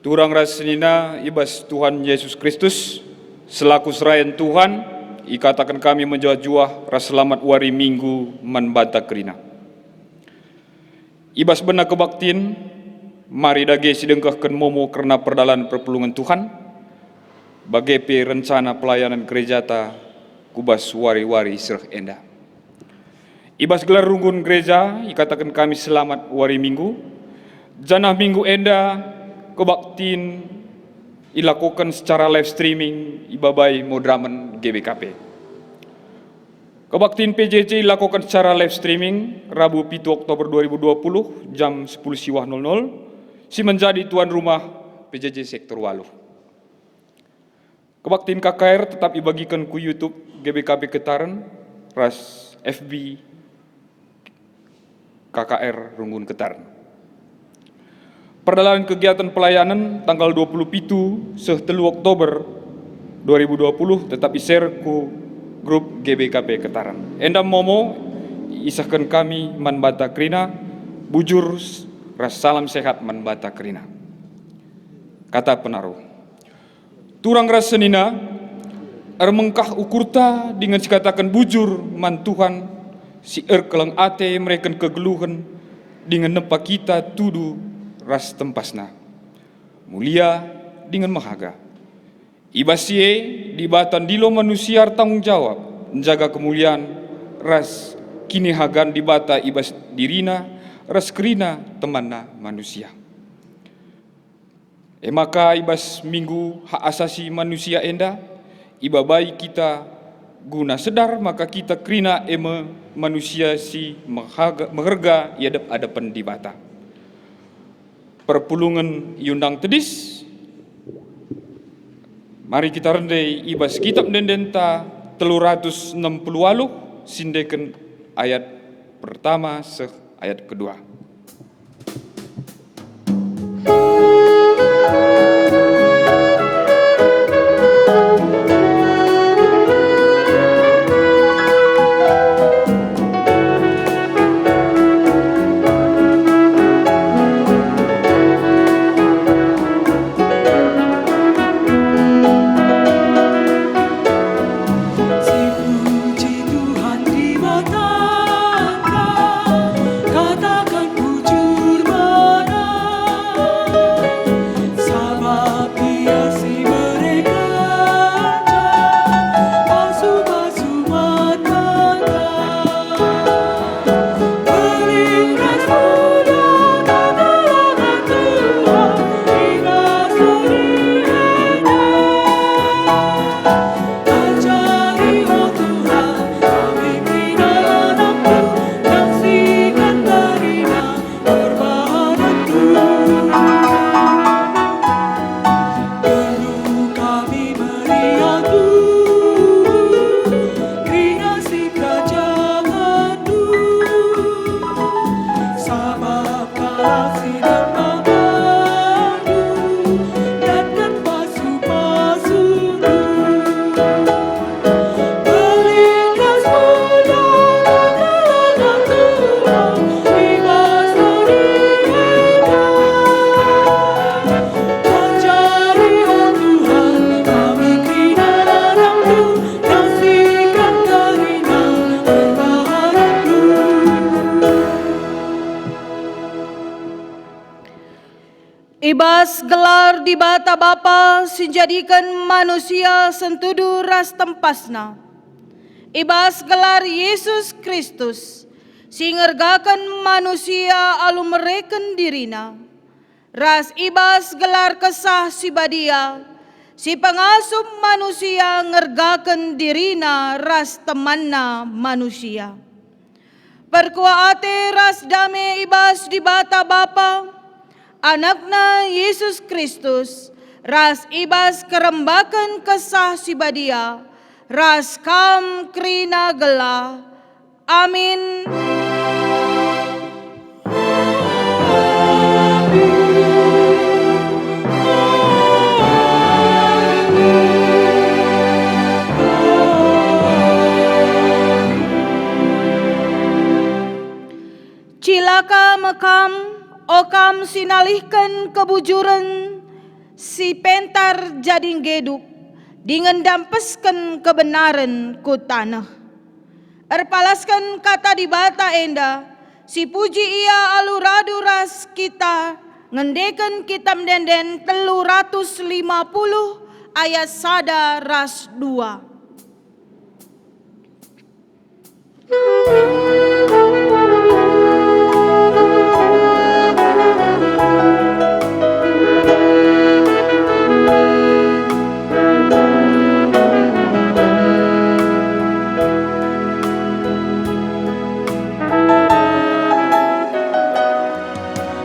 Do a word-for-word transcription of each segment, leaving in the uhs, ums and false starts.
Turang ras senina i bas Tuhan Yesus Kristus, selaku serayan Tuhan, ikataken kami mejuah-juah ras selamat wari Minggu man banta kerina. I bas bena kebaktin, mari dage sidengkehken momo kerna perdalan perpulungen Tuhan, bage pe rencana pelayanan gerejata ku bas wari-wari si reh enda. I bas gelar runggun gereja, ikataken kami selamat wari Minggu, janah Minggu enda kebaktin ilakoken secara live streaming ibabai Madramen G B K P. Kebaktin P J J ilakoken secara live streaming, Rabu pitu Oktober dua ribu dua puluh, jam sepuluh siwah nol nol, si menjadi tuan rumah P J J Sektor waluh. Kebaktin K K R tetap ibagiken ku YouTube G B K P Ketaren ras F B K K R Runggun Ketaren. Perdalan kegiatan pelayanan tanggal dua puluh pitu seh telu Oktober dua ribu dua puluh tetap i-share ku grup G B K P Ketaren. Enda momo isehken kami man banta kerina, bujur ras salam sehat man banta kerina. Kata penaruh. Turang ras senina, ermengkah ukurta dingen sikataken bujur man Tuhan si erkeleng ate mereken kegeluhen dingen nempa kita tudu ras tempasNa. Mulia dingen mehaga. I bas si e, Dibata ndilo manusia ertanggung jawab njaga kemulian ras kinihagan Dibata i bas dirina ras kerina temanna manusia. E maka i bas Minggu Hak Asasi Manusia enda, ibabai kita guna sedar maka kita kerina e me manusia si mehaga-, meherga i adep-adepen Dibata. Perpulungen iundang tedis. Mari kita rende i bas Kitab Ende-endenta telu ratus enem puluh waluh, siendeken ayat pertama seh ayat kedua. Sipuji Tuhan Dibatanta, kataken bujur man Ia, sabap Ia si mereken pasu-pasu matanta. Berlin ras mulia kegeluhen Tuhan i bas diri enda. Ajari, o Tuhan, kami kerina anakmu, nyaksiken kerina perbahanenNdu. Perlu kami meriah, Tuhan, kerina si kerajangenNdu, sabap kalak si dermakanNdu, datken pasu-pasuNdu. Berlin ras mulia kegeluhen Tuhan i bas diri enda. Ajari, o Tuhan, kami kerina anakmu, nyaksiken kerina perbahanenNdu. I bas gelar Dibata Bapa si njadiken manusia sentudu ras tempasNa, i bas gelar Yesus Kristus si ngergaken manusia alu mereken diriNa, ras i bas gelar Kesah Si Badia si pengasup manusia ngergaken dirina ras temanna manusia. Perkuah ate ras dame i bas Dibata Bapa, AnakNa Yesus Kristus, ras i bas kerembaken Kesah Si Badia, ras kam kerina gelah. Amin. Cilaka me kam, o kam si nalihken kebujuren si pentar jadi nggedup, dingen ndampesken kebenaren ku taneh. Erpalasken kata Dibata enda, sipuji Ia alu radu ras kita ngendeken Kitab Ende-enden telu ratus lima puluh ayat sada ras dua.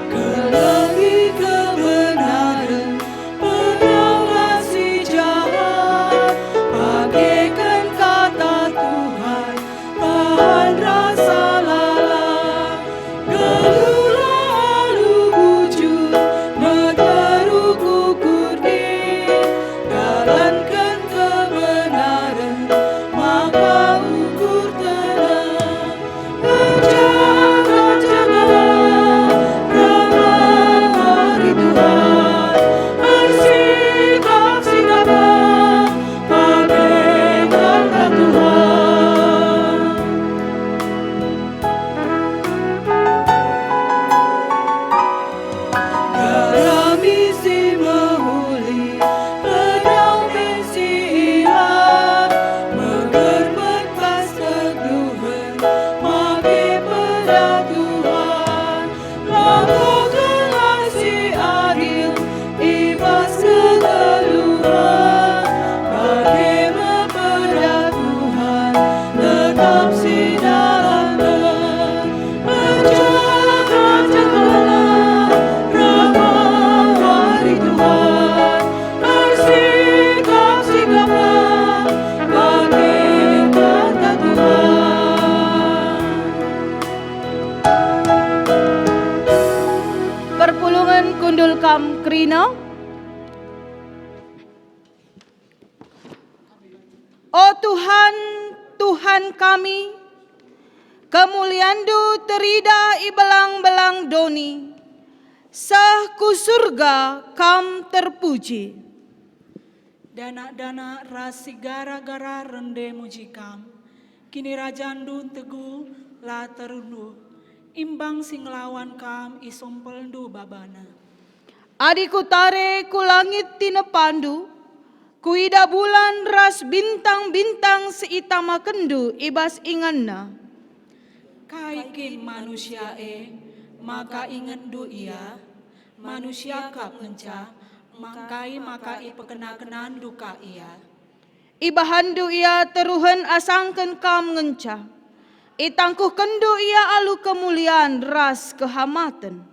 Kelengi kebenaren, pengawa si jahat, bageken kata Tuhan, tahan rasa lalap, geluhlah alu bujur, meteruk ukur din, dalanken kebenaren, maka ukur tenang. Erjaga-jagalah, kerna hari Tuhan ersikap-sikaplah, bageken kata Tuhan. Garam isi mehuli, pedau isi ilat, megermet bas kegeluhen, mage peda Tuhan. Lakokenlah si adil i bas kegeluhen, bage me peda Tuhan tetap sidalanken. Erjaga-jagalah, kerna hari Tuhan ersikap-sikaplah, bageken kata Tuhan. Perpulungen kundul kam kerina. O Tuhan, Tuhan kami, kemulianNdu teridah i belang-belang doni, seh ku surga Kam terpuji. Danak-danak ras si gara-gara rende muji Kam. KinirajanNdu ntegu la terunduh, imbang si ngelawan Kam isumpelNdu babana. Adi kutare ku langit tinepaNdu, kuidah bulan ras bintang-bintang si itamakenNdu i bas inganna. Kai kin manusia e, maka ingetNdu ia? Manusia kap ngenca, kai maka ipekena-kenanNdu ka ia? IbahanNdu ia teruhen asangken Kam ngenca. ItangkuhkenNdu ia alu kemulian ras kehamaten.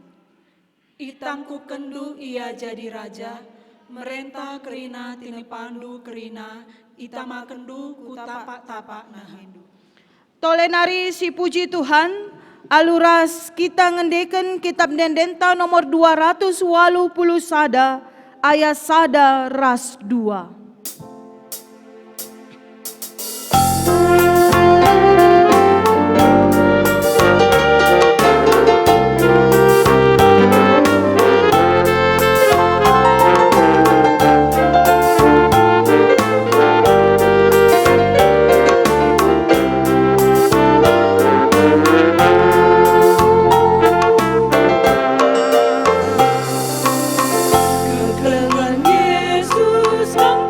ItangkuhkenNdu ia jadi raja, merentah kerina tinepaNdu kerina, itamakenNdu ku tapak-tapak nahenNdu. Tole nari sipuji Tuhan, alu ras kita ngendeken Kitab Ende-endenta nomor dua ratus waluh puluh sada, ayat sada ras dua. Kekelengen Yesus, Kam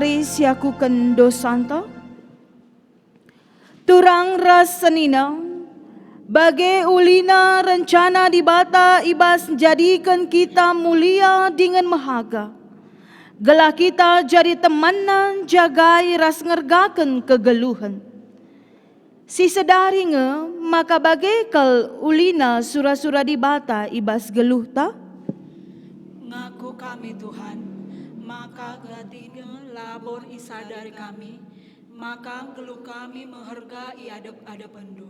Mari siakuken dosanta. Turang ras senina, bage ulina rencana Dibata i bas njadiken kita mulia dingen mehaga, gelah kita jadi temanNa njagai ras ngergaken kegeluhen. Sisedari nge maka bage kal ulina sura-sura Dibata i bas geluhta? Ngaku kami, Tuhan, maka gatiNa labor isadari kami, maka geluh kami meherga i adep-adepenNdu.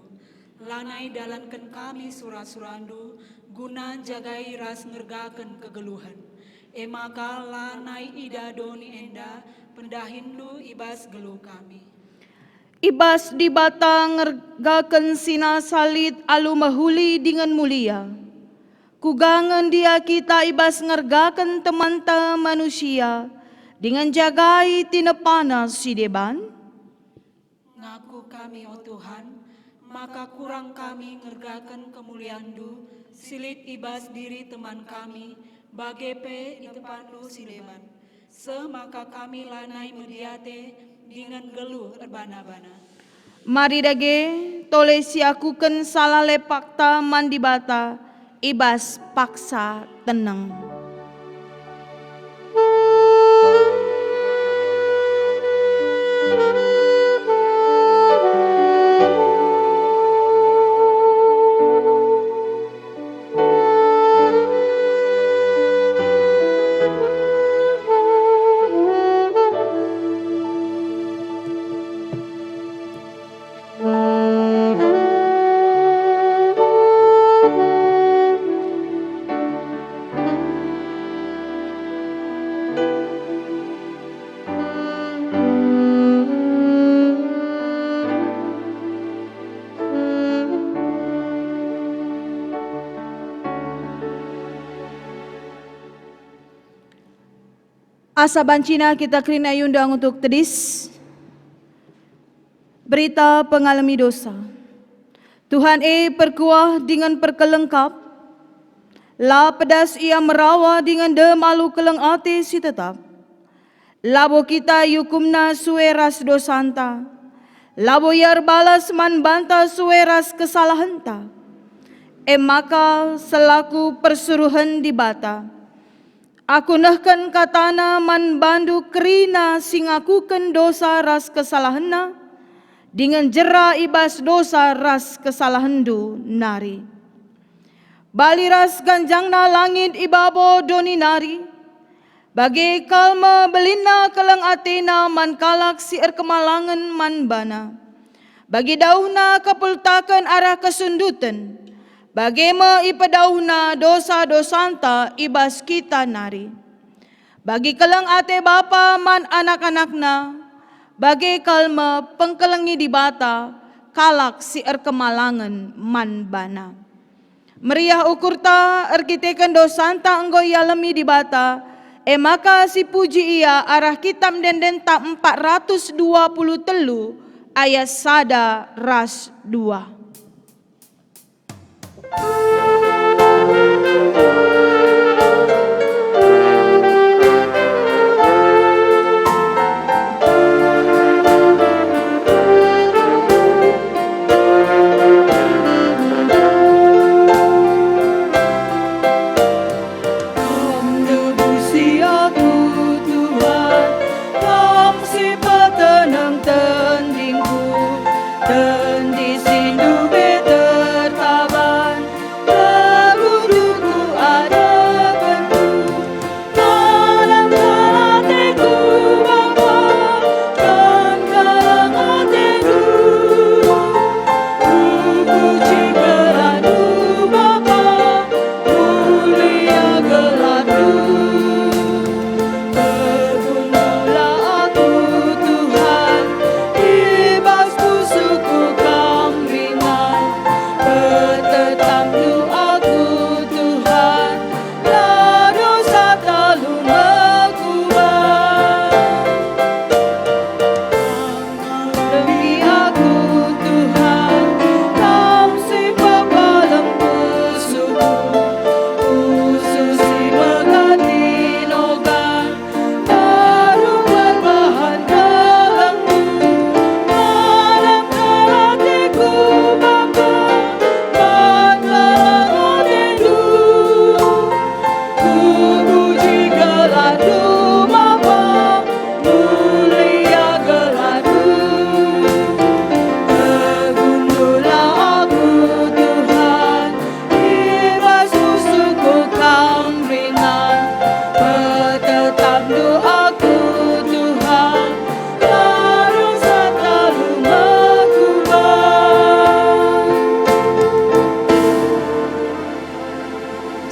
Lanai dalanken kami sura-suraNdu guna njagai ras ngergaken kegeluhen. E maka lanai ida doni enda pendahinNdu i bas geluh kami. I bas Dibata ngergaken si nasa lit alu mehuli dingen mulia. Kuga nge ndia kita i bas ngergaken temanta manusia dingen njagai tinepana si deban? Ngaku kami, o Tuhan, maka kurang kami ngergaken kemulianNdu si lit i bas diri teman kami, bage pe i tempanNdu si deban. Seh maka kami lanai medi ate dingen nggeluh erbana-bana. Mari dage, tole siakuken salah lepakta man Dibata i bas paksa teneng. Asa bancina kita kerina iundang untuk tedis. Berita pengalemi dosa. Tuhan e perkuah dingen perkeleng kap, la pedas Ia merawa dingen dem alu keleng ate si tetap. Labo kita iukumNa sue ras dosanta, labo Ia erbalas man banta sue ras kesalahenta. E maka, selaku persuruhen Dibata, aku nehken kataNa man bandu kerina si ngakuken dosa ras kesalahenna, dingen jera i bas dosa ras kesalahenndu nari. Bali ras ganjangna langit i babo doni nari, bage kal me belinna keleng atena man kalak si erkemalangen man baNa. Bagi dauhna kepultaken arah kesunduten, bage me ipedauhna dosa-dosanta i bas kita nari. Bagi keleng ate bapa man anak-anakna, bage kal me pengkelengi Dibata kalak si erkemalangen man baNa. Meriah ukurta erkiteken dosanta enggo ialemi Dibata, e maka sipuji Ia arah Kitab Ende-endenta empat ratus dua puluh telu ayat sada ras dua. Kam nebusi aku, Tuhan, Kam si petenang tendingku, tendi sindu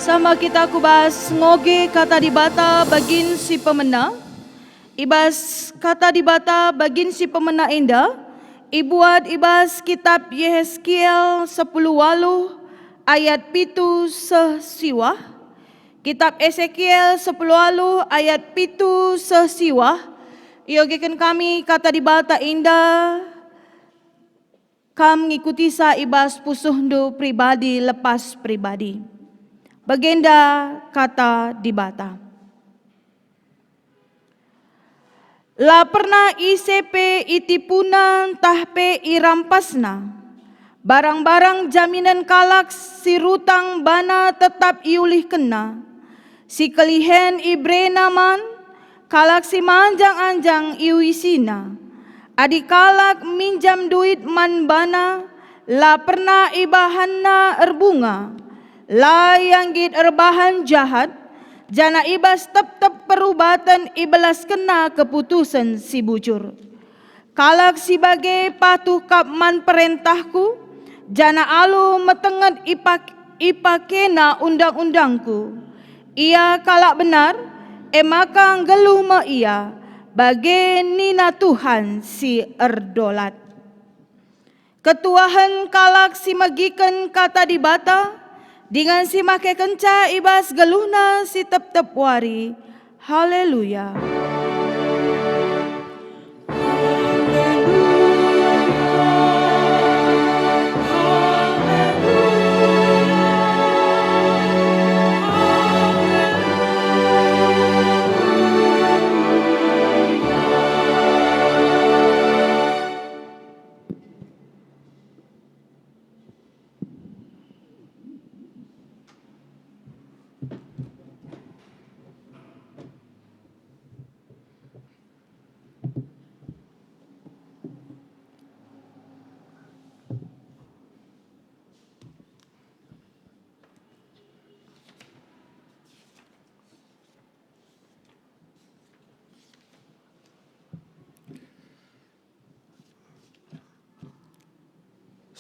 Tama kita ku bas ngoge Kata Dibata bagin si pemena. I bas Kata Dibata bagin si pemena enda ibuat i bas Kitap Yehezkiel sepuluh waluh ayat pitu seh siwah. Kitap Esekiel sepuluh waluh ayat pitu seh siwah. Iogeken kami Kata Dibata enda. Kam ngikutisa i bas pusuhndu pribadi lepas pribadi. Bagenda Kata Dibata. La pernah ise pe itipuna ntah pe irampasna. Barang-barang jaminen kalak si rutang bana tetap iulihkenna. Si kelihen iberena man, kalak si manjang-anjang iuisina. Adi kalak minjam duit man bana, la pernah ibahanna erbunga, la ia nggit erbahan jahat, janah i bas tep-tep perubaten ibelaskenna keputusen si bujur. Kalak si bage patuh kap man perentahku, janah alu metenget ipak-, ipakena undang-undangku. Ia kalak benar, e maka nggeluh me ia, bage nina Tuhan si erdolat. Ketuahen kalak si megiken Kata Dibata, dingen si makekenca i bas geluhna si tep-tep wari. Haleluya!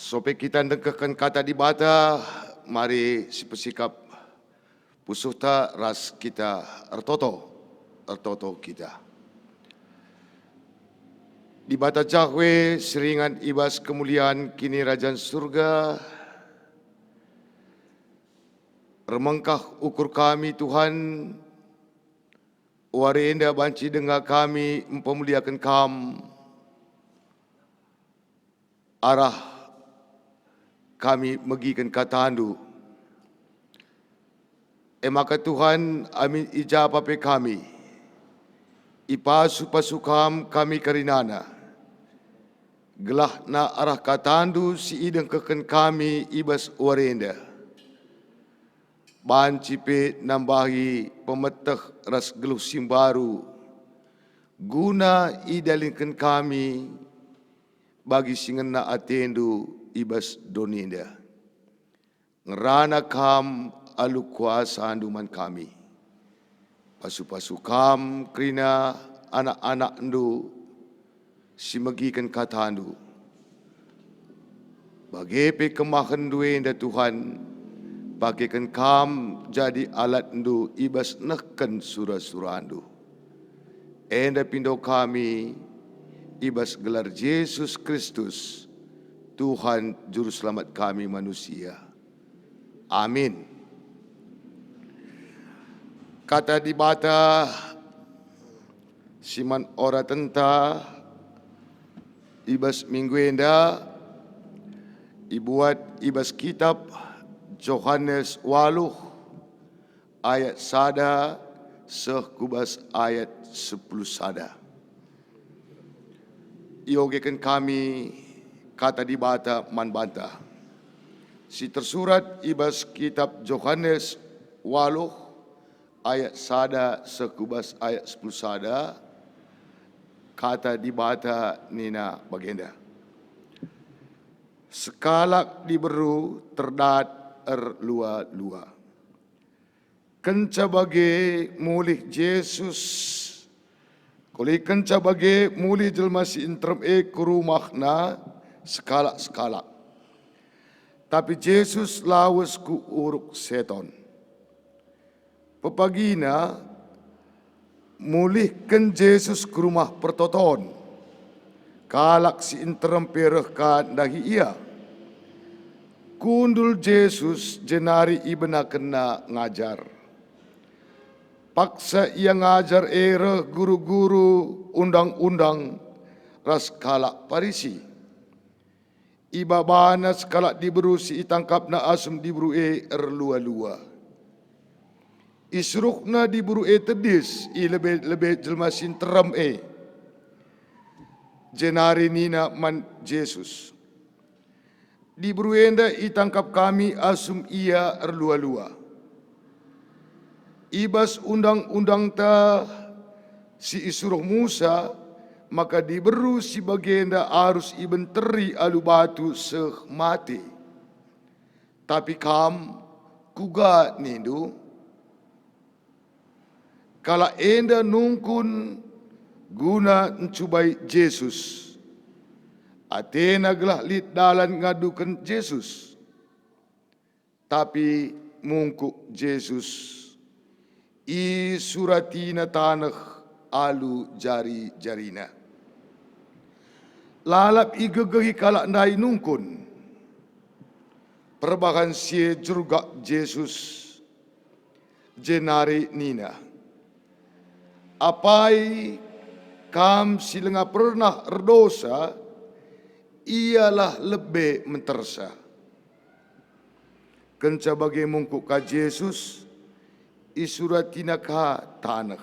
Sope kita ndengkehken Kata Dibata, mari sipesikap pusuhta ras kita ertoto, ertoto kita. Dibata Jahwe si ringan i bas kemulian Kinirajan Surga, ermengkah ukur kami, Tuhan, wari enda banci denga kami mpemuliaken Kam, arah kami megiken KataNdu. E maka Tuhan, amin i ja pe kami, ipasu-pasu Kam kami kerinana, gelahna arah KataNdu si idengkehken kami i bas wari enda, banci pe nambahi pemeteh ras geluh si mbaru, guna idalinken kami bagi si ngena ateNdu i bas doni enda. Ngerana Kam alu kuasaNdu man kami. Pasu-pasu Kam kerina anak-anakNdu si megiken KataNdu. Bage pe kemahenNdu enda, Tuhan, pakeken Kam jadi alatNdu i bas nehken sura-suraNdu. Enda pindo kami i bas gelar Jesus Kristus, Tuhan Juru Selamat kami manusia. Amin. Kata Dibata si man oratenta i bas minggu enda ibuat i bas kitap Johanes waluh ayat sada seh ku bas ayat sepuluh sada. Iogeken kami Kata Dibata man banta, si tersurat i bas kitap Johanes waluh ayat sada seh ku bas ayat sepuluh sada. Kata Dibata nina bagenda, "Sekalak diberu terdat erlua-lua." Kenca bage mulih Jesus, kuli kenca bage mulih jelma si nterem e ku rumahna sekalak-sekalak. Tapi Jesus lawes ku Uruk Seton. Pepagina mulihken Jesus ku Rumah Pertoton. Kalak si nterem pe reh ka ndahi Ia. Kundul Jesus jenari ibenakenNa ngajar. Paksa Ia ngajar e reh guru-guru Undang-undang ras kalak Parisi. Ibabana sekalak diberu si itangkapna asum diberu e erlua-lua. Isuruhna diberu e tedis i lebe-lebe jelma si nterem e. Jenari nina man Jesus, "Diberu enda itangkap kami asum ia erlua-lua. I bas undang-undangta si isuruh Musa, maka diberu si bagenda arus ibenteri alu batu seh mate. Tapi kam, kuga nindu? Kalak enda nungkun guna ncubai Jesus. Atena gelah lit dalan ngaduken Jesus. Tapi mungkuk Jesus, isuratina taneh alu jari-jarina. Lalap igegehi kalak ndai nungkun. Perbahan si e jurgak Jesus, jenari nina, 'Apai kam si langa pernah erdosa, ialah lebe mentersa.' Kenca bage mungkuk ka Jesus, isuratina ka taneh.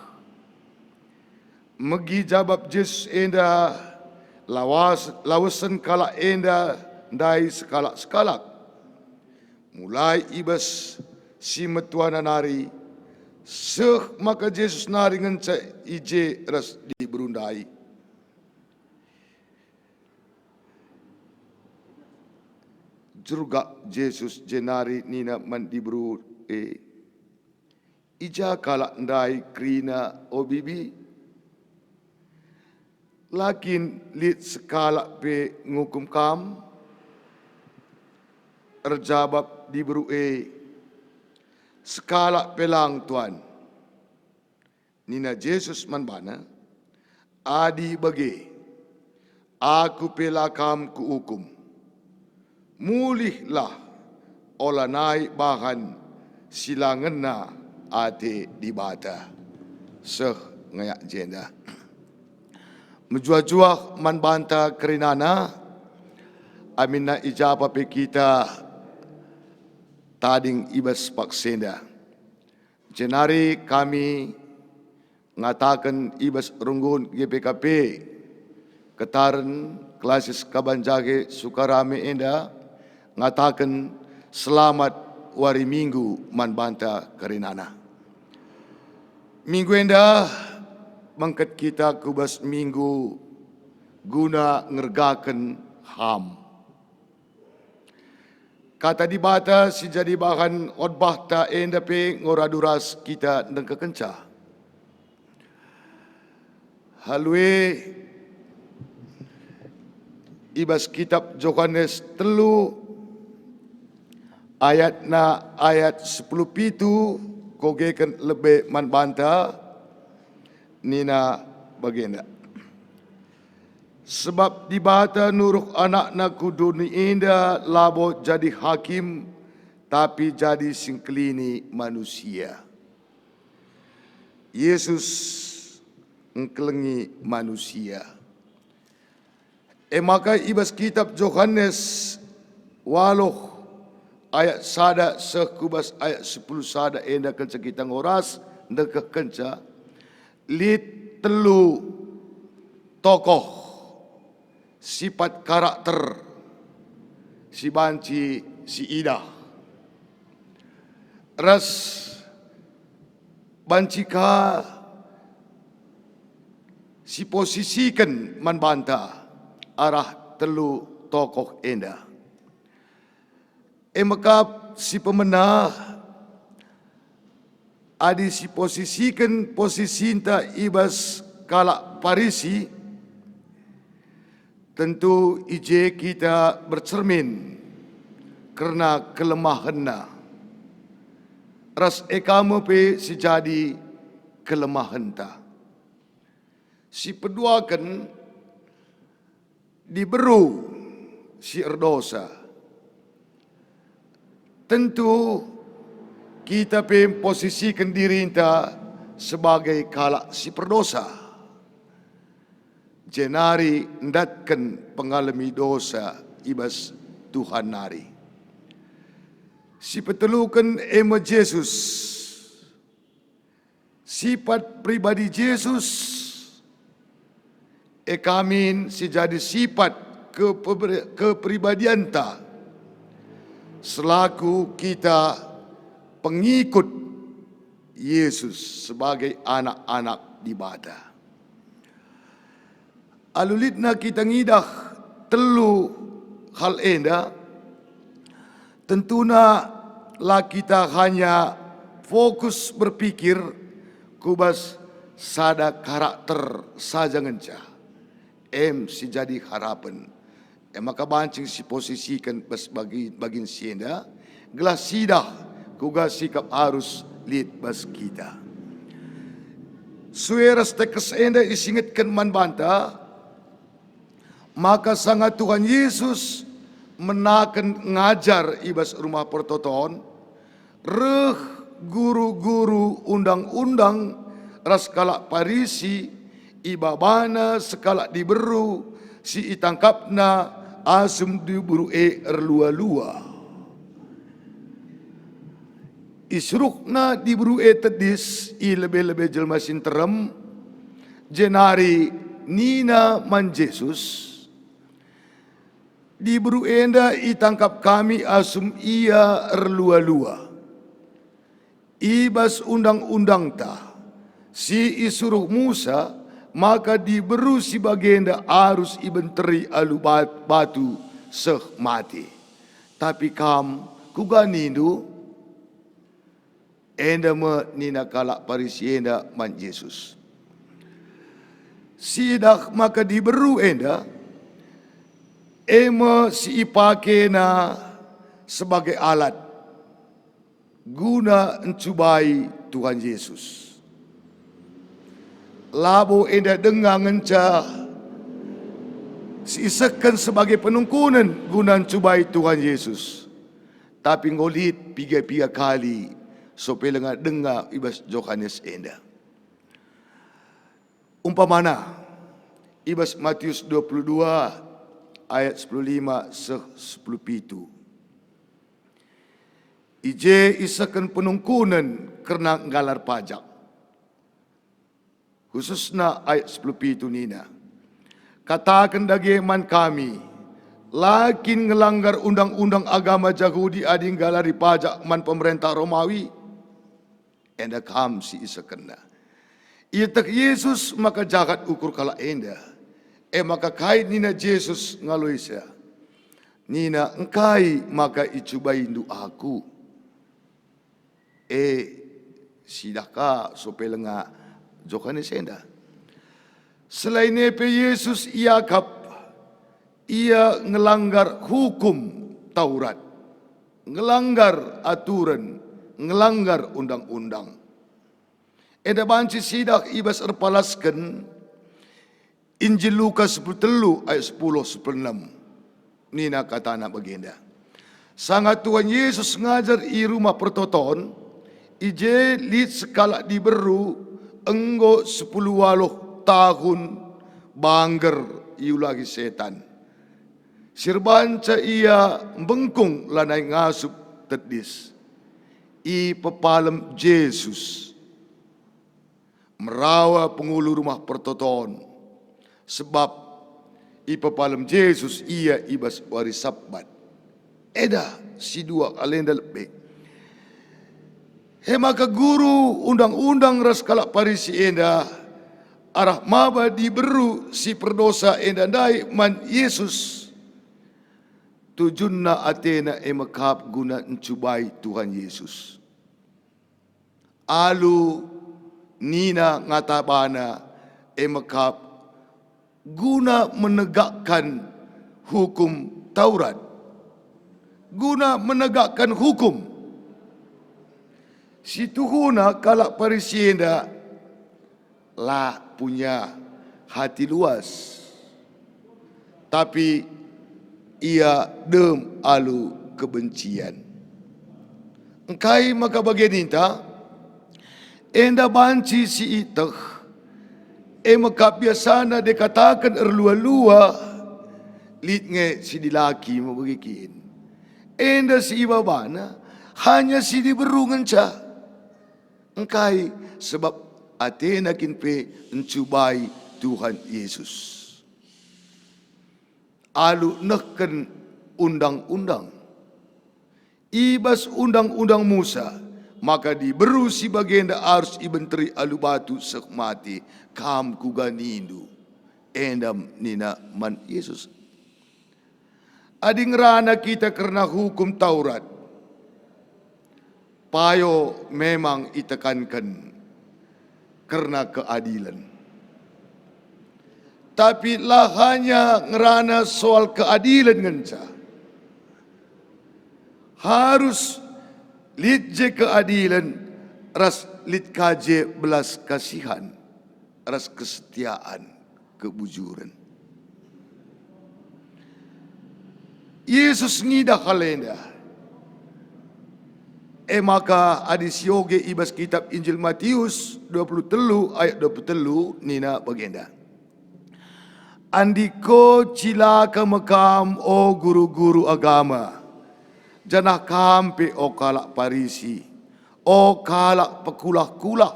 Megi jabap Jesus enda, lawas, lawesen kalak enda ndai sekalak-sekalak. Mulai i bas si metuana nari, seh maka Jesus nari ngenca i je ras diberu ndai. Jurgak Jesus jenari nina man diberu e, "I ja kalak ndai kerina, o bibi? La kin lit sekalak pe ngukum kam?" Erjabap diberu e, "Sekalak pe lang, Tuan." Nina Jesus man bana, "Adi bage, Aku pe la kam kuukum. Mulihlah, olanai bahan si la ngena ate Dibata." Seh ngayak jenda. Mejuah-juah man banta kerinana, aminna i ja pe kita tading i bas paksa enda. Jenari kami ngataken i bas runggun G P K P, ketaren Klasis Kaban Jahe Sukarame enda ngataken selamat wari Minggu man banta kerinana. Minggu enda bengket kita ku bas Minggu guna ngergaken HAM. Kata Dibata si jadi bahan khotbahta enda pe enggo radu ras kita ndengkehkenca. Alu e, i bas kitap Johanes telu ayatna ayat sepuluh pitu, kogeken lebe man banta, nina bagenda, "Sebab Dibata nuruh AnakNa ku doni enda labo jadi hakim, tapi jadi singkelini manusia." Yesus engkelengi manusia. E maka i bas kitap Johanes waluh ayat sada seh ku bas ayat sepuluh sada enda kenca kita ngoras ndengkehkenca, lit telu tokoh sipat karakter si banci siidah ras banci ka siposisiken man banta arah telu tokoh enda. E mekap si pemena, adi siposisiken posisinta i bas kalak Parisi, tentu i je kita bercermin kerna kelemahenna. ras e ka me pe si jadi kelemahenta. Si peduaken diberu si erdosa. Tentu kita pe mposisiken dirinta sebagai kalak si perdosa, jenari ndatken pengalemi dosa i bas Tuhan nari. Si peteluken e me Jesus. Sipat pribadi Jesus e ka min si jadi sipat kepe-, kepribadianta selaku kita pengikut Yesus sebagai anak-anak Dibata. Alu litna kita ngidah telu hal enda, tentuna la kita hanya fokus berpikir ku bas sada karakter saja ngenca, em si jadi harapen. E maka banci siposisiken bas bagi-, bagin si enda, gelah sidah kuga sikap arus lit bas kita. Sue ras teks enda isingetken man banta, maka sanga Tuhan Yesus menaken ngajar i bas Rumah Pertoton, reh guru-guru Undang-undang ras kalak Parisi, ibabana sekalak diberu si itangkapna asum diberu e erlua-lua. Isuruhna diberu e tedis i lebe-lebe jelma si nterem, jenari nina man Jesus, "Diberu enda itangkap kami asum ia erlua-lua. I bas Undang-undangta si isuruh Musa, maka diberu si bagenda arus ibenteri alu bat-, batu seh mate. Tapi kam, kuga nindu?" Enda me nina kalak Parisi enda man Jesus. Sidah maka diberu enda, e me si ipakena sebagai alat guna ncubai Tuhan Yesus. Labo enda denga ngenca si isehken sebagai penungkunen guna ncubai Tuhan Yesus, tapi enggo lit piga-piga kali sope lenga denga i bas Johanes enda. Umpamana, i bas Matius dua puluh dua ayat sepuluh lima seh sepuluh pitu. I je isehken penungkunen kerna nggalar pajak. Khususna ayat sepuluh pitu nina, "Kataken dage man kami, la kin ngelanggar undang-undang agama Jahudi adi nggalari pajak man pemerentah Romawi?" Enda kam si isehkenna. Ieteh Jesus maka jahat ukur kalak enda. E maka kai nina Jesus ngaloisa? Nina, "Engkai maka icubaindu Aku?" E, sidah ka sope lenga Johanes enda. Selain e pe Jesus iakap ia ngelanggar hukum Taurat, ngelanggar aturen, ngelanggar undang-undang. Enda banci sidah i bas erpalasken Injil Lukas sepuluh telu ayat sepuluh sepuluh enem. Nina katana bagenda, "Sanga Tuhan Yesus ngajar i Rumah Pertoton, i je lit sekalak diberu enggo sepuluh waluh tahun bangger iulahi setan. Si erbanca ia mbengkung lanai ngasup tedis. Ipepalem Jesus merawa pengulu Rumah Pertoton, sebab ipepalem Jesus ia i bas wari Sabat." Eda si dua kalenda lebe. E maka guru undang-undang ras kalak Parisi enda arah maba diberu si perdosa enda ndai man Jesus. Tujunna atena e mekap guna ncubai Tuhan Yesus. Alu nina ngata bana e mekap guna menegakkan hukum Taurat. Guna menegakkan hukum. Si tuhuna kalak Parisi enda la punya hati luas, tapi ia dem alu kebencian. Engkai maka bage ninta? Enda banci si ieteh, e maka biasana dikataken erlua-lua, lit nge si dilaki me bage kin. Enda si ibabana hanya si diberu ngenca. Engkai? Sebab atena kin pe ncubai Tuhan Yesus. Alu nehken undang-undang. I bas undang-undang Musa, maka diberu si bagenda arus ibenteri alu batu seh mate. Kam kuga nindu? Enda nina man Yesus. Adi ngerana kita kerna hukum Taurat, payo memang itekanken kerna keadilen. Tapi la hanya ngerana soal keadilen ngenca. Harus lit je keadilen ras lit ka je belas kasihan ras kesetiaan, kebujuren. Yesus ngidah hal enda. E maka adi sioge i bas kitap Injil Matius dua puluh telu ayat dua puluh telu nina bagenda, "Andiko cilaka me kam, o guru-guru agama, janah kam pe, o kalak Parisi, o kalak pekulah-kulah!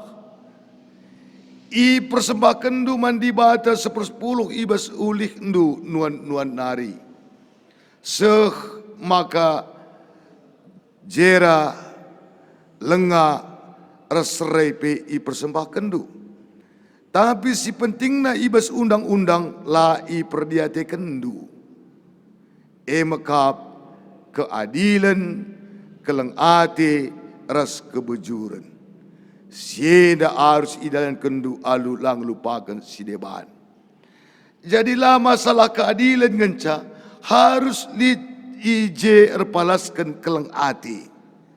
Ipersembahkenndu man Dibata sepersepuluh i bas ulihndu nuan-nuan nari, seh maka jera, lenga, ras serai pe ipersembahkenndu. Tapi si pentingna i bas undang-undang la iperdiatekenndu, e me kap keadilen, keleng ate, ras kebujuren. Si enda arus idalankenndu alu la ngelupaken si deban." Jadi la masalah keadilen ngenca, harus lit i je erpalasken keleng ate,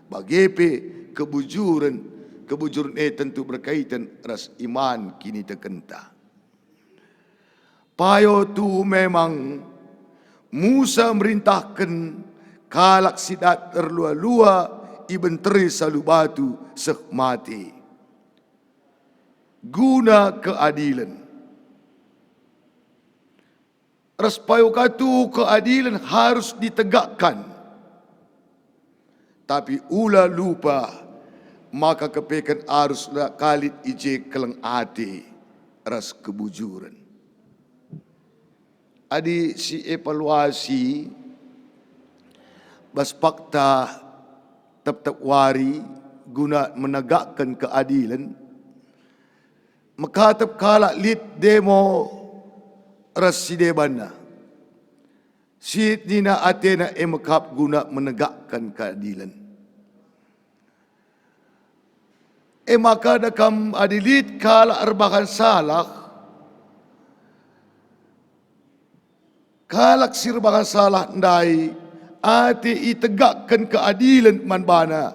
bage pe kebujuren. Kebujuren e tentu berkaiten ras iman kinitekenta. Payo tuhu memang Musa merintahken kalak si dat erlua-lua ibenteri salu batu seh mate guna keadilen. Ras payo ka tuhu keadilen harus ditegakkan. Tapi ula lupa maka kepeken arus la ka lit i je keleng ate ras kebujuren. Adi si evaluasi bas pakta tep-tep wari guna menegakken keadilen, mekatep kalak lit demo ras si debanna. Si nina atena e mekap guna menegakkan keadilen. E maka da kam adi lit kalak erbahan salah, kalak si erbahan salah ndai ate itegakken keadilen man bana,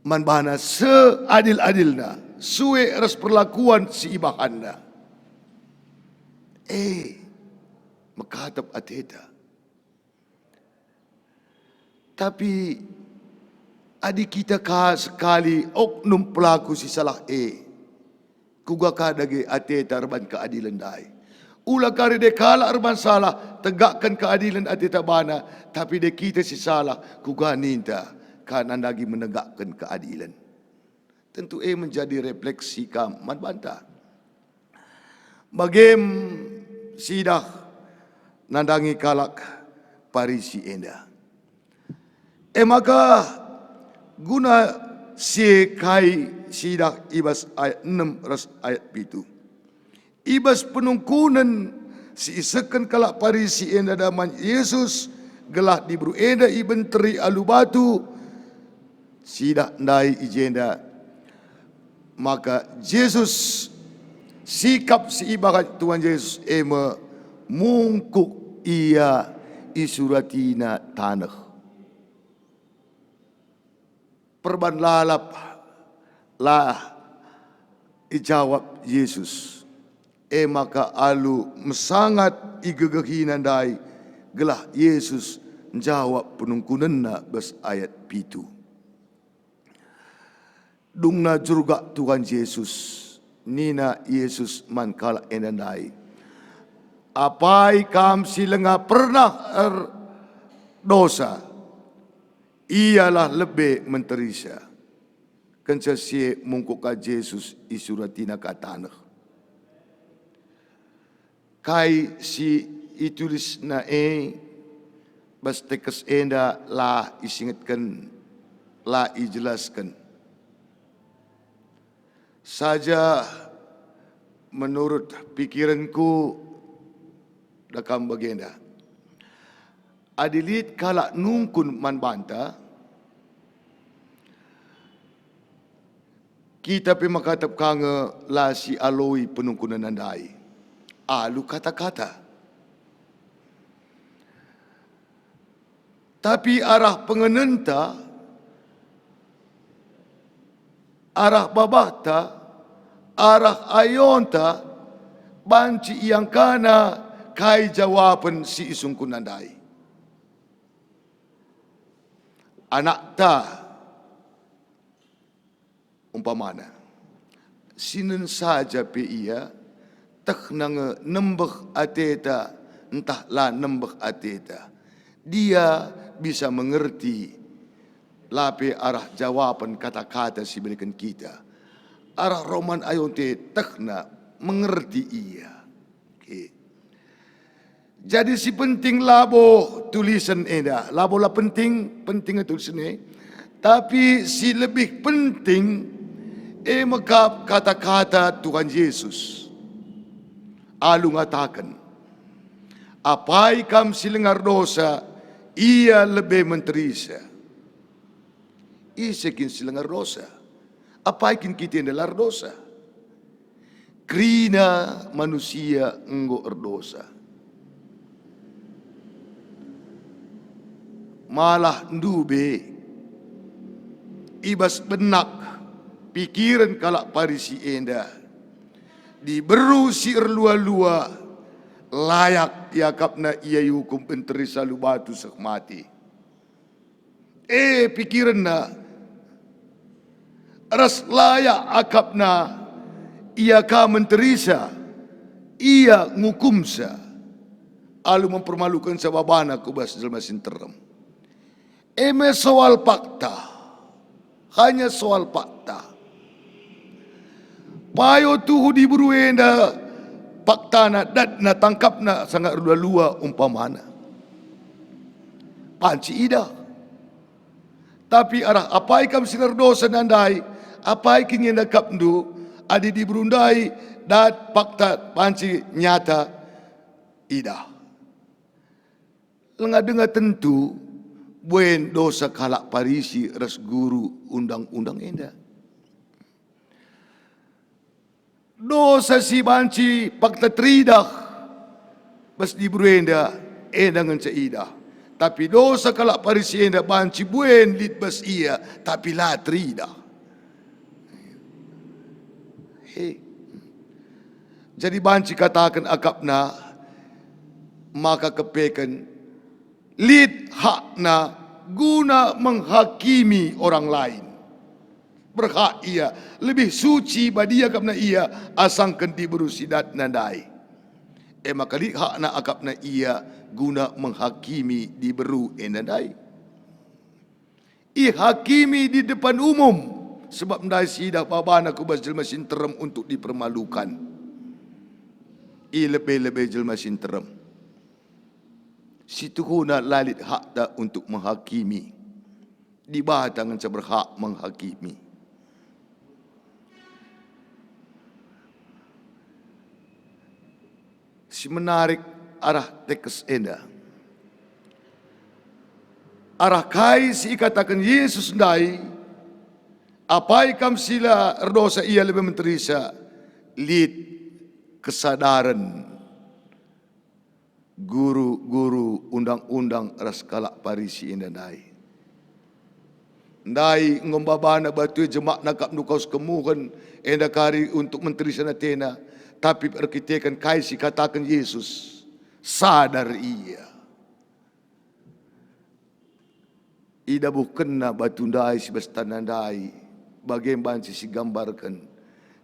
man bana seadil-adilna, sue ras perlakuan si ibahanna. E, mekatep ateta. Tapi adi kita ka sekali oknum pelaku si salah e, kuga ka dage ateta erban keadilen ndai? Ula kari de kalak erban salah tegakkan keadilen ateta bana, tapi de kita si salah, kuga ninta ka nandangi menegakkan keadilen? Tentu e menjadi refleksi kam man banta. Bagem sidah nandangi kalak Parisi enda. E maka guna si e kai sidah i bas ayat enem ras ayat pitu. I bas penungkunen si isehken kalak Parisi enda man Jesus, gelah diberu enda ibenteri alu batu, sidah ndai i jenda. Maka Jesus, sikap si ibahan Tuhan Jesus e me mungkuk ia, isuratina taneh. perban lalap la ijawab Jesus. E maka alu mesangat igegehina ndai, gelah Jesus njawab penungkunenna bas ayat pitu. Dungna jurgak Tuhan Jesus, nina Jesus man kalak enda ndai, "Apai kam si langa pernah erdosa, ialah lebe menterisa." Kenca si e mungkuk ka Jesus i suratina ka taneh. Kai si itulisna e bas teks enda la isingetken, la ijelasken. Saja menurut pikirenku, da kam bagenda. Adi lit kalak nungkun man banta, kita pe mekatep ka nge la sialoi penungkunenna ndai alu kata-kata. Tapi arah pengenenta, arah babahta, arah ayonta, banci iangkana kai jawapen si isungkunna ndai. Anakta, umpamana, sinen saja pe ia, tehna nge nembeh ateta ntah la nembeh ateta, dia bisa mengerti, la pe arah jawapen kata-kata si ibereken kita. Arah roman ayonta tehna mengerti ia. Oke. Jadi si penting labo tulisen enda, labo la penting, penting tulisen e. Tapi si lebih penting, e mekap kata-kata Tuhan Jesus. Alu ngataken, "Apai kam si lenga erdosa, ia lebe menterisa." Ise kin si lenga erdosa? Apai kin kita enda la erdosa? Kerina manusia enggo erdosa. Malah ndube i bas benak pikiren kalak Parisi enda, diberu si erlua-lua layak iakapna ia iukum menterisa alu batu seh mate. E pikirenna, ras layak akapna ia ka menterisa, ia ngukumsa, alu mempermalukensa babana ku bas jelma si nterem. E me soal fakta, hanya soal fakta. Payo tuhu diberu enda, faktana, datna, tangkapna sanga erlua-lua umpamana. Banci idah. Tapi arah apai kam si erdosa ndai, apai kin nge akapndu, adi diberu ndai dat fakta banci nyata idah. Lenga denga tentu buen dosa kalak Parisi ras guru undang-undang enda. Dosa si banci pakta teridah bas diberu enda, enda ngenca idah. Tapi dosa kalak Parisi enda banci buen lit bas ia, tapi la teridah. He. Jadi banci kataken akapna maka kepeken lit hakna guna menghakimi orang lain. Berhak ia, lebih suci badia akapna ia asangken diberu si datna ndai. E maka lit hakna akapna ia guna menghakimi diberu enda ndai. Ihakimi di depan umum, sebab ndai siidah babana ku bas jelma si nterem untuk dipermalukan. I lebe-lebe jelma si nterem. Si tuhuna la lit hakta untuk menghakimi. Dibata ngenca berhak menghakimi. Si menarik arah teks enda. Arah kai si ikataken Yesus ndai, "Apai kam si la erdosa ia lebe menterisa," lit kesadaren guru-guru undang-undang ras kalak Parisi enda ndai. Ndai enggo mbabana batu e jemakna kap ndu kawes kemuhen, enda kari untuk menterisen atena, tapi erkiteken kai si kataken Yesus, sadar ia. Idabuhkenna batu ndai si bas taneh ndai, bage banci sigambarken,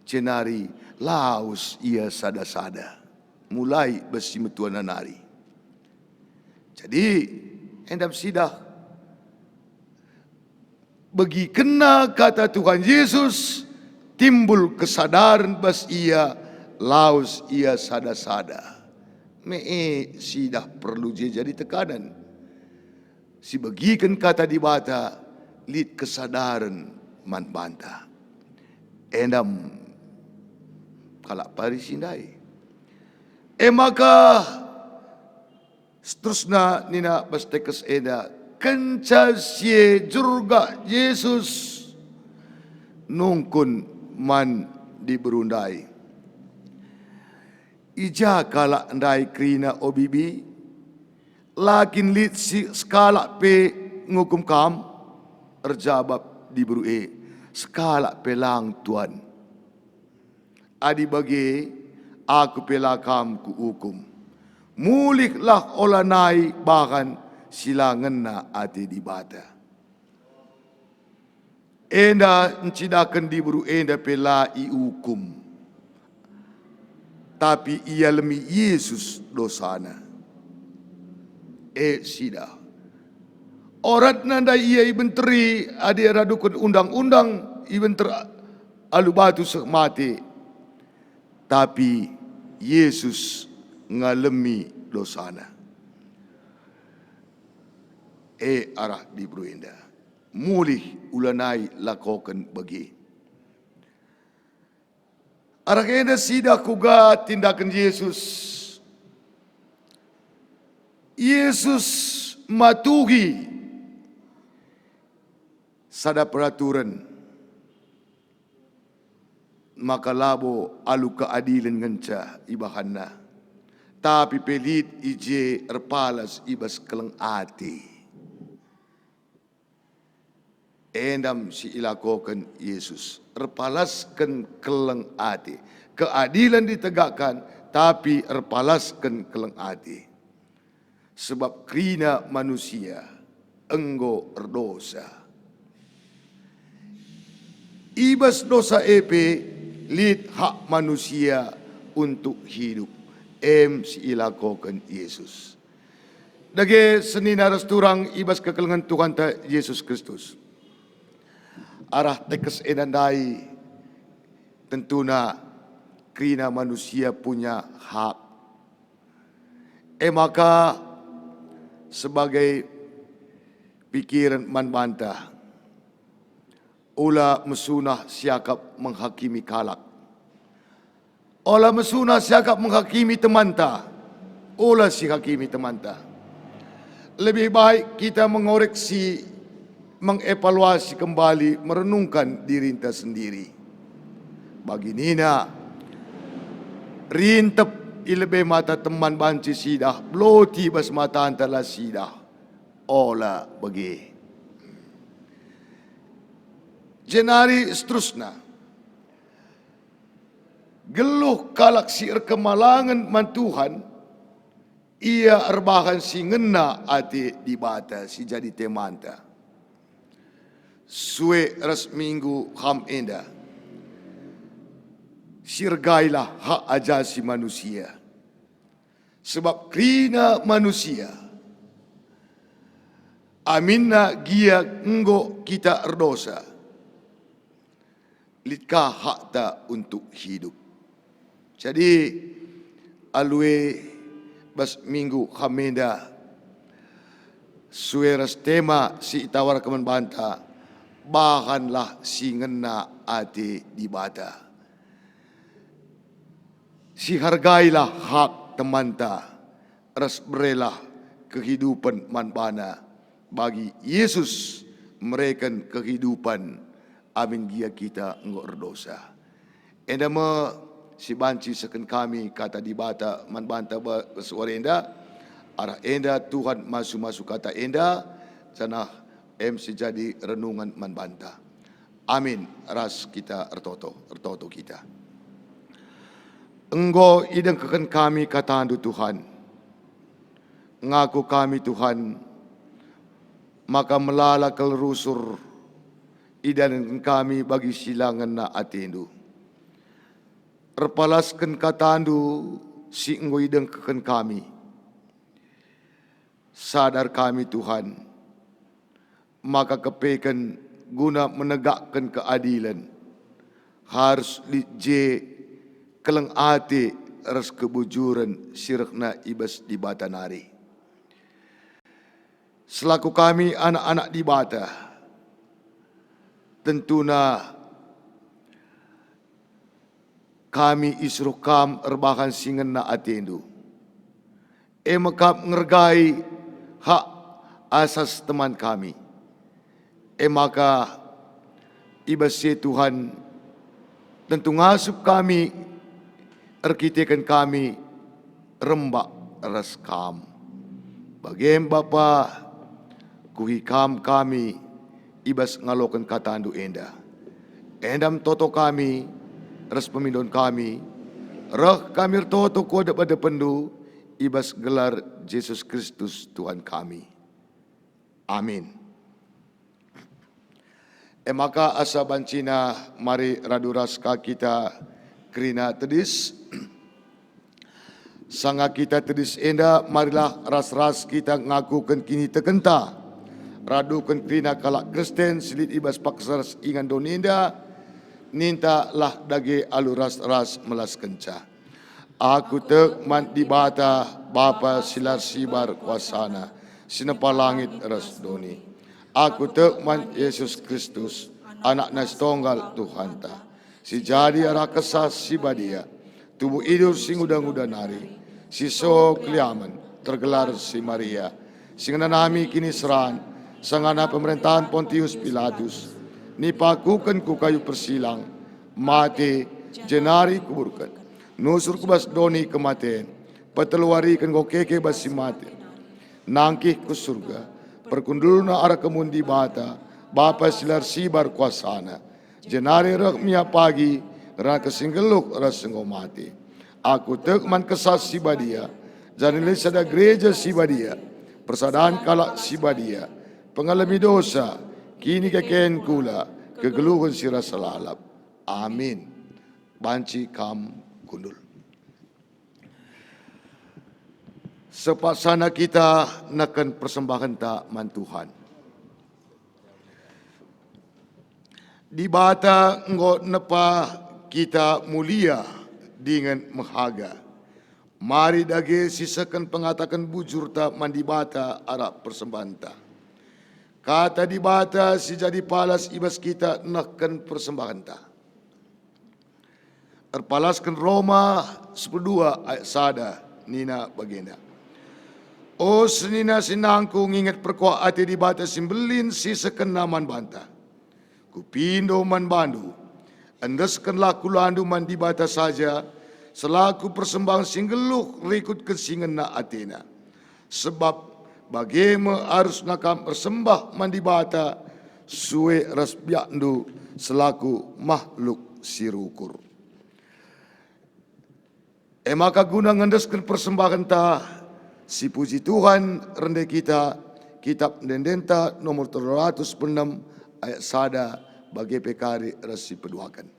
jenari lawes ia sada-sada, mulai bas si metuana nari. Jadi, enda sidah begikenna kata Tuhan Yesus, timbul kesadaren bas ia, lawes ia sada-sada. Me e sidah perlu je jadi tekanen. Si begiken kata Dibata lit kesadaren man banta. Enda kalak Parisi ndai. E maka seterusna nina bas tekes enda, kenca si e jergak Jesus nungkun man diberu ndai, "I ja kalak ndai kerina, o bibi? La kin lit si sekalak pe ngukum kam?" Erjabap diberu e, "Sekalak pe lang, Tuan. Adi bage, aku pe la kam kuukum. Mulihlah olanai bahan si la ngena ate Dibata." Enda ncidahken diberu enda pe la iukum, tapi ialemi Jesus dosana. E sidah. Oratna ndai ia ibenteri adi raduken undang-undang, ibenter alu batu seh mate. Tapi Jesus ngalemi dosana. E arah diberu enda. Mulih, ulanai lakoken bage. Arah enda sidah kuga tindaken Jesus. Jesus matuhi sada peraturen, maka labo alu keadilen ngenca ibahanna, tapi pe lit i je erpalas i bas keleng ate. Enda me si ilakoken Jesus, erpalasken keleng ate. Keadilen ditegakkan, tapi erpalasken keleng ate. Sebab kerina manusia enggo erdosa. I bas dosa e pe lit hak manusia untuk hidup, em si ilakoken Jesus. Dage senina ras turang i bas kekelengen Tuhanta Jesus Kristus. Arah tekes enda ndai, tentuna kerina manusia punya hak. E maka, sebagai pikiren man banta, ula mesunah siakap menghakimi kalak. Ola mesunah siakap menghakimi temanta, ola sihakimi temanta. Lebih baik kita mengoreksi, mengevaluasi kembali, merenungkan dirinta sendiri. Bagi nina, rintep i lebe mata teman banci sidah, beloti bas matanta la sidah. Ola bage. Jenari seterusna, geluh kalak si erkemalangen man Tuhan, ia erbahan si ngena ate Dibata si jadi temanta. Sue ras minggu ham enda, siergailah hak ajasi manusia. Sebab kerina manusia, aminna gia enggo kita erdosa, lit ka hakta untuk hidup. Jadi, alu e bas minggu ham enda, sue ras tema si itawarken man banta, bahanlah si ngena ate Dibata. Sihargailah hak temanta, ras berelah kehidupen man bana, bagi Jesus mereken kehidupen amin gia kita enggo erdosa. Enda me si banci isehken kami kata Dibata man banta ba-, bas wari enda. Arah enda Tuhan masu-masu kata enda, janah em si jadi renungen man banta. Amin. Ras kita ertoto, ertoto kita. Enggo idengkehken kami kataNdu, Tuhan. Ngaku kami, Tuhan, maka melala kal rusur idanken kami bagi si la ngena ateNdu. Erpalasken kataNdu si enggo idengkehken kami. Sadar kami, Tuhan, maka kepeken guna menegakken keadilen, harus lit je keleng ate ras kebujuren si rehna i bas Dibata nari. Selaku kami anak-anak Dibata, tentuna kami isuruh Kam erbahan si ngena ateNdu, e me kap ngergai hak asas teman kami. E maka, i bas si e, Tuhan, tentu ngasup kami erkiteken kami rembak ras Kam. Bage me, Bapa, kuhi Kam kami i bas ngaloken kataNdu enda. Enda me toto kami ras pemindon kami, reh kami ertoto ku adep-adepenNdu i bas gelar Jesus Kristus Tuhan kami. Amin. E maka asa bancina mari radu ras ka kita kerina tedis. Sanga kita tedis enda, marilah ras-ras kita ngakuken kinitekenta, raduken kerina kalak Kristen si lit i bas paksa ras ingan doni enda, ninta lah dage alu ras-ras melaskenca. Aku tek man Dibata, Bapa si la ersibar kuasaNa, si nempa langit ras doni. Aku tek man Jesus Kristus, AnakNa si Tonggal Tuhanta, si jadi arah Kesah Si Badia, tubuh idur si nguda-nguda nari, si so keliamen, tergelar si Maria, si ngenanami kiniseran, sangana pemerintahen Pontius Pilatus, nipakuken ku kayu persilang, mate, jenari kuburken, nusur ku bas doni kematen, peteluwariken enggo keke bas si mate, nangkih ku Surga, perkundulna arah kemuhen Dibata, Bapa si la ersibar kuasaNa, jenari reh mia pagi, ngerana si nggeluh ras si enggo mate. Aku tek man Kesah Si Badia, janah lit sada gereja si badia, persadan kalak si badia, pengalemi dosa, kinikeken kula, kegeluhen si rasa lalap. Amin. Banci kam kundul. Sepaksana kita nehken persembahenta man Tuhan. Dibata enggo nepa kita mulia dingen mehaga. Mari dage sisehken pengataken bujurta man Dibata arah persembahenta. Kata Dibata si jadi palas i bas kita nehken persembahenta. Erpalasken Roma sepuluh dua ayat sada nina bagenda, "O senina-seninangku, nginget perkuah ate Dibata si mbelin si sisehkenNa man banta. Kupindo man bandu, endeskenlah kulandu man Dibata saja, selaku persembahen si nggeluh rikutken si ngena ateNa. Sebab bage me arusna kam ersembah man Dibata sue ras biakndu selaku mahluk si rukur." E maka guna ngendesken persembahenta si puji Tuhan, rende kita Kitap Ende-endenta nomor telu ratus enem ayat sada bage pe kari ras si peduaken.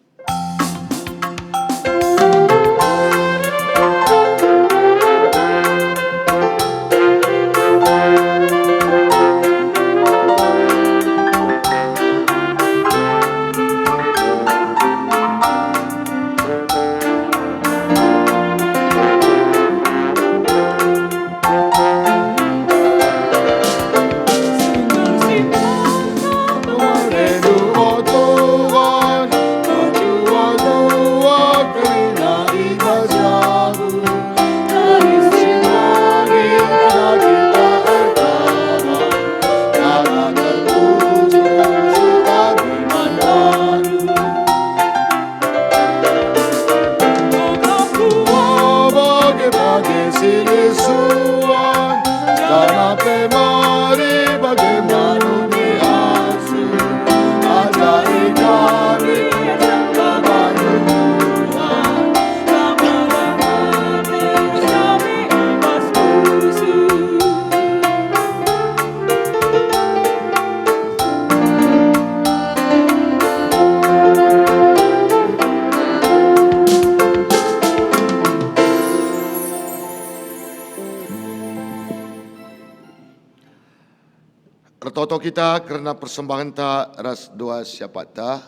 Ertoto kita kerna persembahenta ras doa siapatta,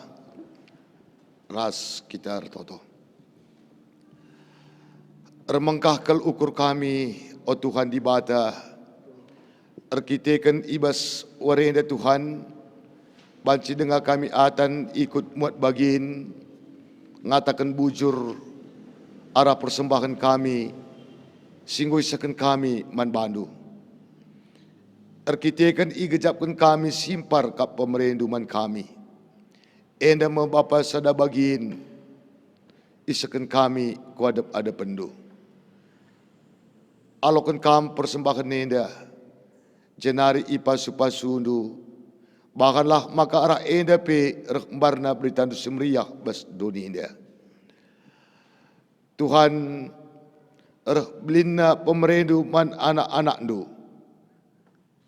ras kita ertoto. Ermengkah kal ukur kami, o Tuhan Dibata, erkiteken i bas warenda Tuhan, banci denga kami atan ikut muat bagin, ngataken bujur arah persembahen kami, si enggo isehken kami man bandu. Erkiteken igejapken kami simpar kap pemerendu man kami. Enda me Bapa sada bagin isehken kami ku adep-adepenndu. Aloken kam persembahen enda, jenari ipasu-pasundu, bahanlah maka arah enda pe reh mbarna beritandu si meriah bas doni enda. Tuhan, reh belinna pemerendu man anak-anakndu,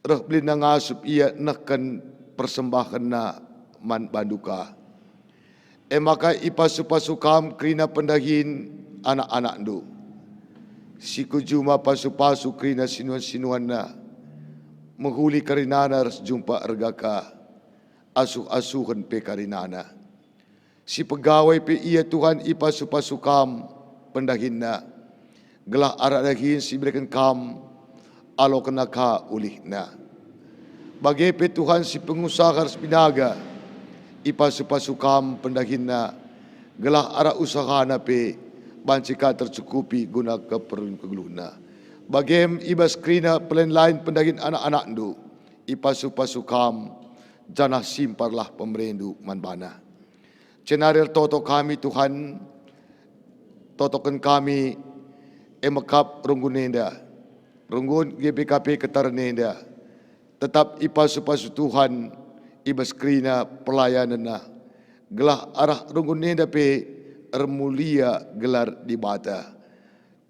reh belinna ngasup ia nehken persembahenna man bandu ka. E maka ipasu-pasu kam kerina pendahin anak-anakndu. Si ku juma pasu-pasu kerina sinuan-sinuanna, mehuli karinana ras jumpa erga ka, asuh-asuhen pe karinana. Si pegawai pe ia Tuhan ipasu-pasu kam pendahinna, gelah arah dahin si ibereken kam alokenna ka ulihna. Bage pe Tuhan si pengusaha ras binaga ipasu-pasu kam pendahinna, gelah arah usahana pe banci ka tercukupi guna keperlun kegeluhna. Bagem i bas kerina pelain-lain pendahin anak-anakndu ipasu-pasu kam, janah simparlah pemerendu man bana. Jenari ertoto kami, Tuhan, totoken kami, e mekap runggun enda, runggun G B K P Ketaren enda, tetap ipasu-pasu Tuhan i bas kerina pelayanenna, gelah arah runggun enda pe ermulia gelar Dibata.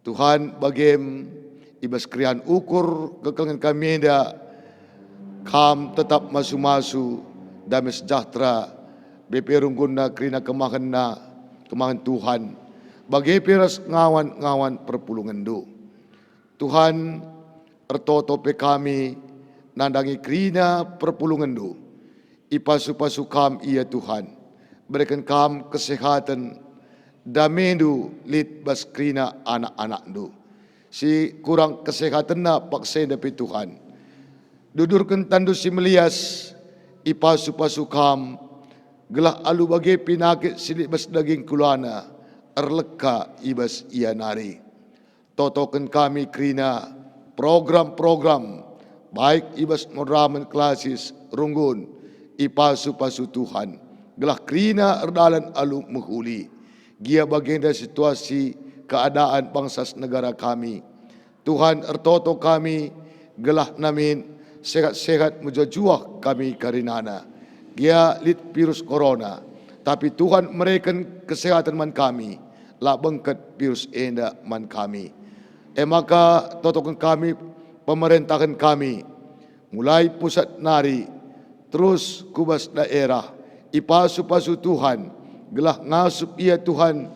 Tuhan, bagem i bas keriahen ukur kekelengen kami enda, Kam tetap masu-masu, dame sejahtera, bepe runggunna kerina kemahenna, kemahen Tuhan, bage pe ras ngawan-ngawan perpulungenNdu. Tuhan, ertoto pe kami nandangi kerina perpulungenNdu. Ipasu-pasu Kam ia, Tuhan. Bereken Kam kesehaten, damendu lit bas kerina anak-anakNdu. Si kurang kesehatenna paksa enda pe, Tuhan. Dudurken tanNdu si melias, ipasu-pasu Kam, gelah alu bage penakit si lit bas daging kulana, erleka i bas ia nari. Totoken kami kerina program-program, baik i bas moderamen klasis runggun, ipasu-pasu Tuhan, gelah kerina erdalan alu mehuli. Gia bagenda situasi keadaan bangsa senegara kami. Tuhan, ertoto kami, gelah namin sehat-sehat mejuah-juah kami karinana. Gia lit virus corona, tapi Tuhan mereken kesehaten man kami, la bengket virus enda man kami. E maka totoken kami pemerentahen kami, mulai pusat nari, terus ku bas daerah, ipasu-pasu Tuhan, gelah ngasup ia Tuhan,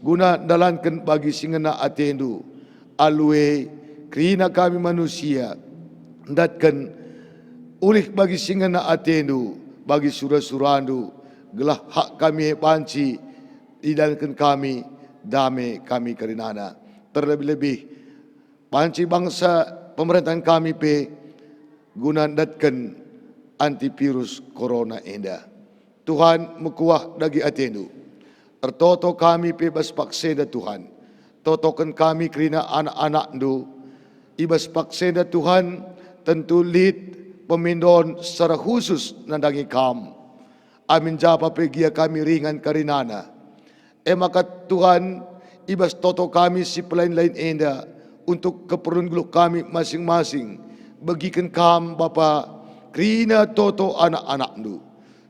guna ndalanken bagi si ngena ateNdu. Alu e, kerina kami manusia, ndatken ulih bagi si ngena ateNdu, bagi sura-suraNdu, gelah hak kami e banci idalanken kami, dame kami kerinana. Terlebih-lebih, banci bangsa pemerentahen kami pe guna ndatken antivirus corona enda. Tuhan, mekuah dage ateNdu. Ertoto kami pe bas paksa enda, Tuhan. Totoken kami kerina anak-anakNdu. I bas paksa enda, Tuhan, tentu lit pemindon secara khusus nandangi Kam. Amin japa pe gia kami ringan karinana. E maka Tuhan, i bas toto kami si pelain-lain enda, untuk keperlun geluh kami masing-masing, begiken Kam, Bapa, kerina toto anak-anakNdu.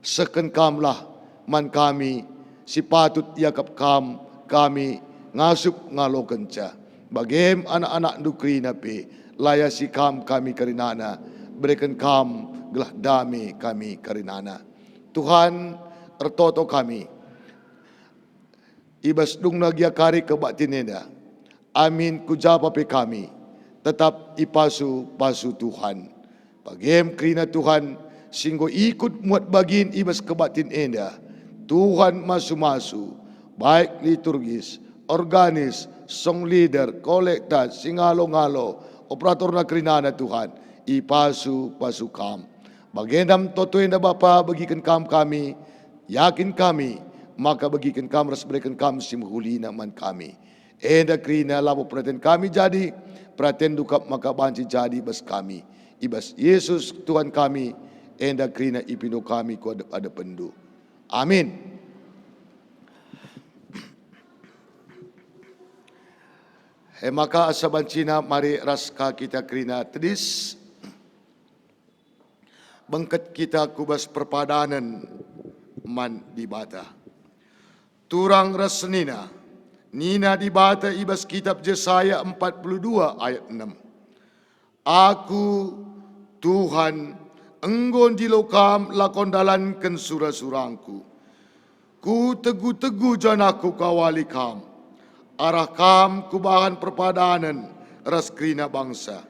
Sehken Kamlah man kami si patut iakap Kam, kami ngasup ngalokenca. Bagem anak-anakNdu kerina pe, layasi Kam kami karinana, bereken Kam gelah dame kami karinana. Tuhan, ertoto kami. I bas dungna gia kari kebaktin enda, amin ku japa pe kami, tetap ipasu-pasu Tuhan. Bagem kerina Tuhan, si enggo ikut muat bagin i bas kebaktin enda, Tuhan masu-masu, baik liturgis, organis, song leader, kolekta, singalo-ngalo, operatorna kerinana Tuhan, ipasu-pasu Kam. Bagenda me toto enda Bapa, begiken Kam kami, yakin kami, maka begiken Kam ras bereken Kam si mehulina man kami. Enda kerina labo peraten kami jadi, peratenNdu kap maka banci jadi bas kami. I bas Yesus Tuhan kami, enda kerina ipindo kami ku adep-adepenNdu. Amin. E maka asa bancina mari ras ka kita kerina tedis. Bengket kita ku bas perpadanen man Dibata. Turang ras senina, nina Dibata i bas kitap Jesaya empat puluh dua ayat enem, "Aku, Tuhan, enggo ndilo kam lako ndalanken sura-surangKu. Kutegu-tegu janah Kukawali kam. Arah kam Kubahan perpadanen ras kerina bangsa.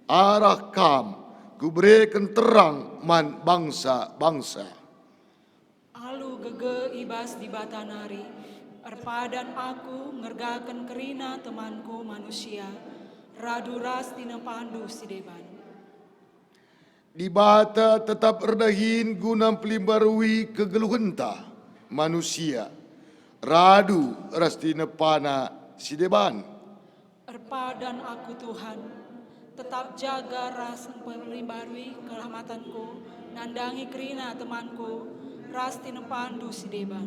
Arah kam Kubereken terang man bangsa-bangsa." Alu gege i bas Dibata nari, erpadan aku ngergaken kerina temanku manusia, radu ras tinepandu si deban. Dibata tetap erdahin guna mpelimbarui kegeluhenta manusia, radu ras tinepana si deban. Erpadan aku, Tuhan, tetap jaga ras mpelimbarui kelamatanku, nandangi kerina temanku, ras tinepandu si deban.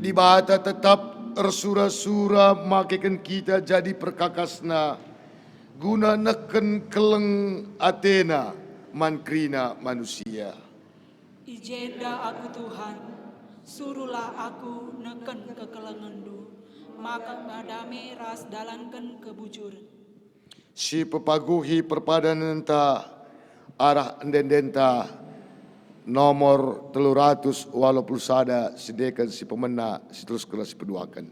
Dibata tetap ersura-sura makeken kita jadi perkakasNa, guna nehken keleng ateNa man kerina manusia. I jenda aku, Tuhan, suruhlah aku nehken kekelengenNdu, maka dame ras dalanken kebujuren. Si pepaguhi perpadanenta arah ende-endenta nomor telu ratus waluh puluh sada, si dekan si pemena, si terus kelas si peduaken.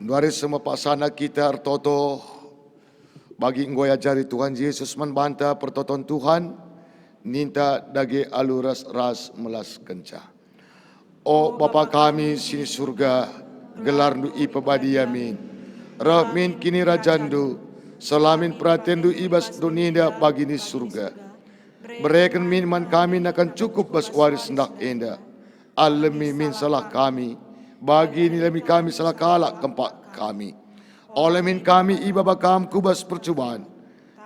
Nduari seh me paksana kita ertoto bagi enggo iajari Tuhan Jesus man banta pertoton Tuhan, ninta dage alu ras-ras melaskenca. O Bapa kami si i Surga, gelarNdu ipebadia min. Reh min kinirajanNdu, seh la min peratenNdu i bas doni enda bagi i Surga. Bereken min man kami nakan cukup bas wari sendah enda. Alemi min salah kami, bagi nilemi kami salah kalak kempak kami. Ola min kami ibaba Kam ku bas percuban,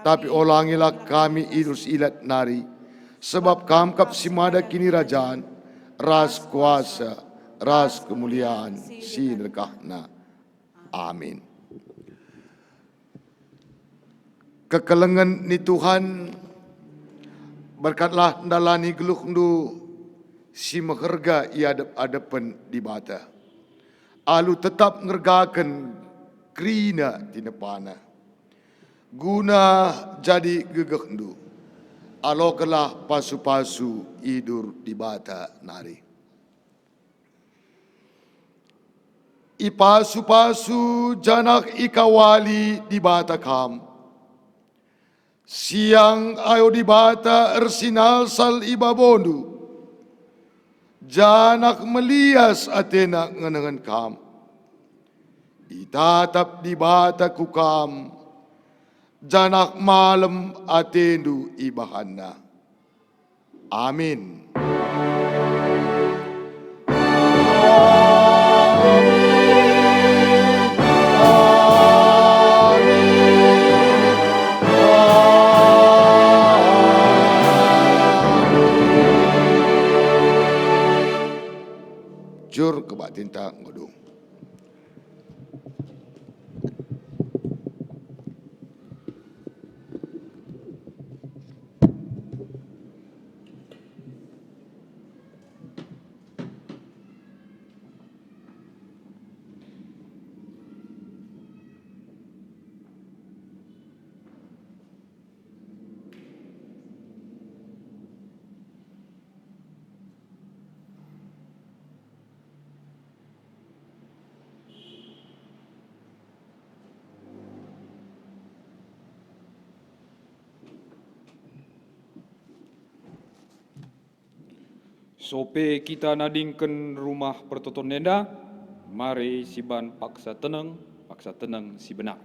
tapi olangilah kami i bas si ilat nari, sebab Kam kap si mada kinirajan, ras kuasa, ras kemulian si ndekahna. Amin. Kekelengen ni Tuhan, berkatlah ndalani geluhndu si meherga i adep-adepen Dibata, alu tetap ngergaken kerina tinepana. Guna jadi gegehndu, alokenlah pasu-pasu idur Dibata nari. Ipasu-pasu janah ikawali Dibata kam. Siang ayo Dibata ersinalsal i babondu, janah melias atena ngenehen kam. Itatap Dibata ku kam, janah malem atendu ibahanNa. Amin. Jur kebaktinta enggo dung. Sope kita nadingken Rumah Pertoton enda, mari siban paksa teneng, paksa teneng si benar.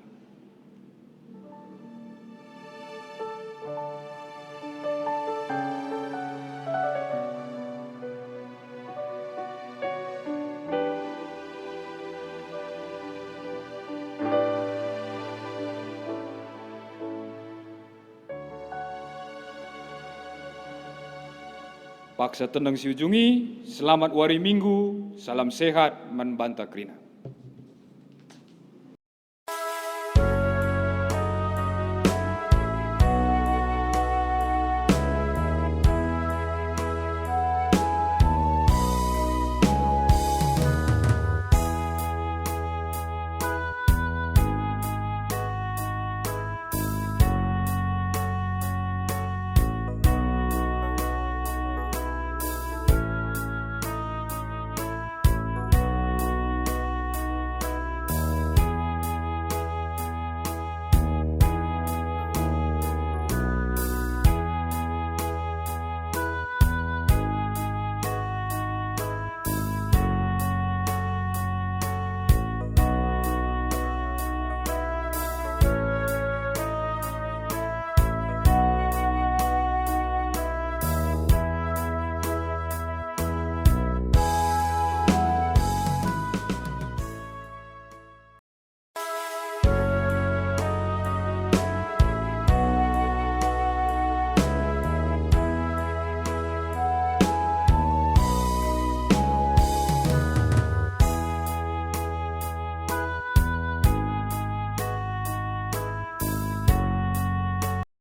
Paksa teneng si ujungi, selamat wari Minggu, salam sehat man banta kerina.